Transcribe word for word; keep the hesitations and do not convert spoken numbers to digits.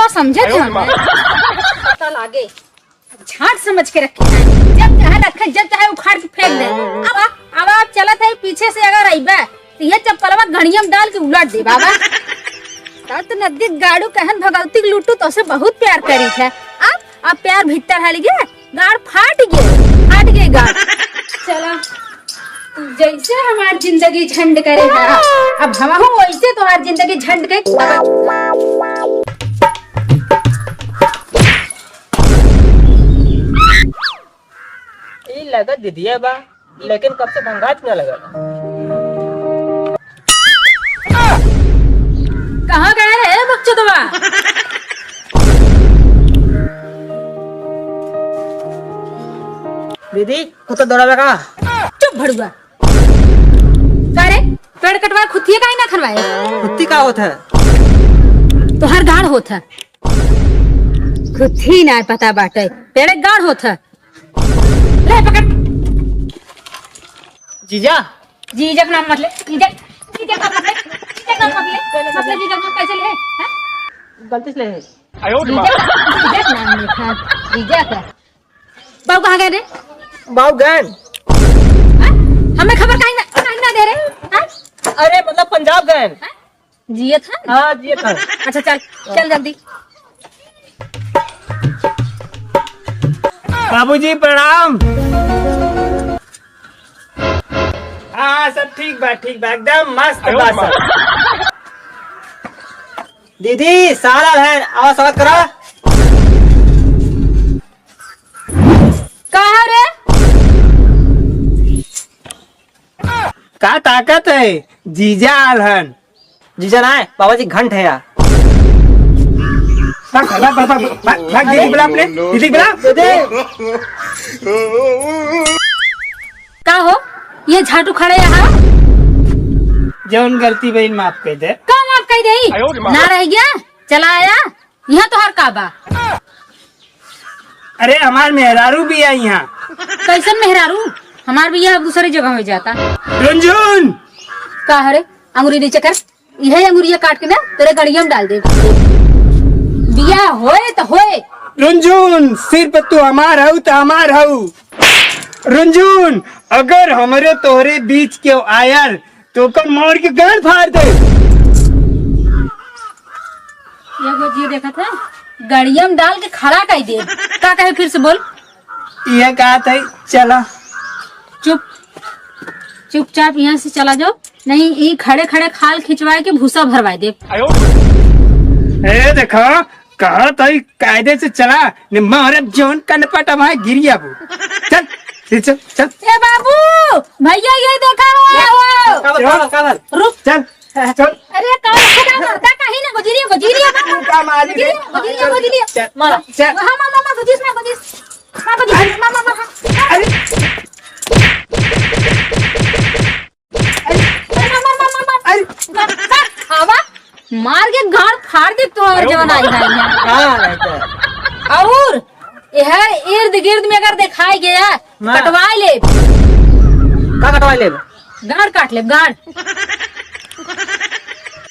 समझे थे हमें। पता लागे। झाट समझ के रखे हैं। जब चाहे रखे, जब चाहे उखाड़ के फेंक दे। अब, अब आप चलत है पीछे से अगर अइबे, तो ये चप्पलवा गड़िया में डाल के उलट दे बाबा। तब तो नदी गाड़ू कहन भगवती के लूटू तो से बहुत प्यार करी थे। अब, अब प्यार भीतर है लगे, गाड़ फाट गए, फाट गए गाड़। चला, तू जैसे हमार जिंदगी झंड करे है, अब हम वैसे तोहार जिंदगी झंड के। ई लगत दीदिया बा, लेकिन कब से भंगात ना लगल। कहाँ गए रे बकचोदवा? दीदी, कुत्ता दौड़ावे का? चुप भड़ुआ। का रे, पेड़ कटवा खुत्तिये काहे ना खनवाए? खुत्ती का होत है? तोहार गाड़ होत है। खुत्ती ना पता बाटे, पेड़ गाड़ होत है। ले पकड़। जीजा। जीजा के नाम मत ले, जीजा, जीजा का मत ले, जीजा का मत ले, मत ले जीजा का नाम कैसे ले, हैं? गलती से ले। जीजा, जीजा के नाम ले, हाँ, जीजा का। बाबू कहाँ गए रे? बाबू गए। हैं? हमें खबर काहे ना, काहे ना दे रे? हैं? अरे मतलब पंजाब गए। हैं? जियत है? हाँ, जियत है। अच्छा, चल, चल जल्दी। बाबूजी, प्रणाम। हाँ, हाँ, सब ठीक बा, ठीक बा, एकदम मस्त बा सब। दीदी, साला है, आवा स्वागत करा। का है रे? का ताकत है? जीजा आल हन। जीजा ना है, बाबा जी घंट है यार। भाग, भाग, भाग, भाग, भाग, भाग, दीदी बुला अपने, दीदी बुला। का हो, ये झाटू खड़े यहाँ? जौन गलती भइल माफ कर दे। का माफ कर दे? ना रह गया, चला आया। यहाँ तोहार का बा? अरे, हमार मेहरारू बिया यहाँ। कैसन मेहरारू? हमार बिया अब दूसरी जगह हो जाता। रुनझुन! का हरे? अंगुरी नीचे कर। यह अंगुरिया काट के ना तेरे गड़िया में डाल दे। बिया होए तो होए। रुनझुन, सिर्फ तू हमार हऊ तो हमार हऊ। रुनझुन, अगर हमरे तोहरे बीच के आयल तो ओकर मार के गांड फाड़ दे। एगो जी देखत है, गड़िया में डाल के खड़ा कर दे। का कहे फिर से बोल। ये कहत है, चला। चुप, चुपचाप यहाँ से चला जाओ, नहीं ई खड़े खड़े खाल खिंचवाए के भूसा भरवाए दे। ए देखा, कहा तई कायदे से चला, ने मारब जौन कनपट हमारे गिरिया बो। चल, चल, चल, चल। ए बाबू, भैया ये देखा हो, आओ। का बात, का बात, का बात? रुक। चल, चल। अरे का, का मरता कहीं ना, गुजरिए, गुजरिए, मामा। तू का मारी रे? गुजरिए, गुजरिए, गुजरिए। चल, मामा, चल। हाँ, मामा, मामा, गुजिस ना, गुजिस। माँ, गुजिस, मामा, मामा। अरे। अरे, मार, मार, मार, मार, मार। अरे। मार, मार, आवा, मार के गाड़ फाड़ दे तोहर जवन आई है यहाँ। हाँ, नहीं तो। और यह इर्द गिर्द में अगर दिखाई गया, ना। कटवाई ले। का कटवाई ले? गाड़ काट ले, गाड़।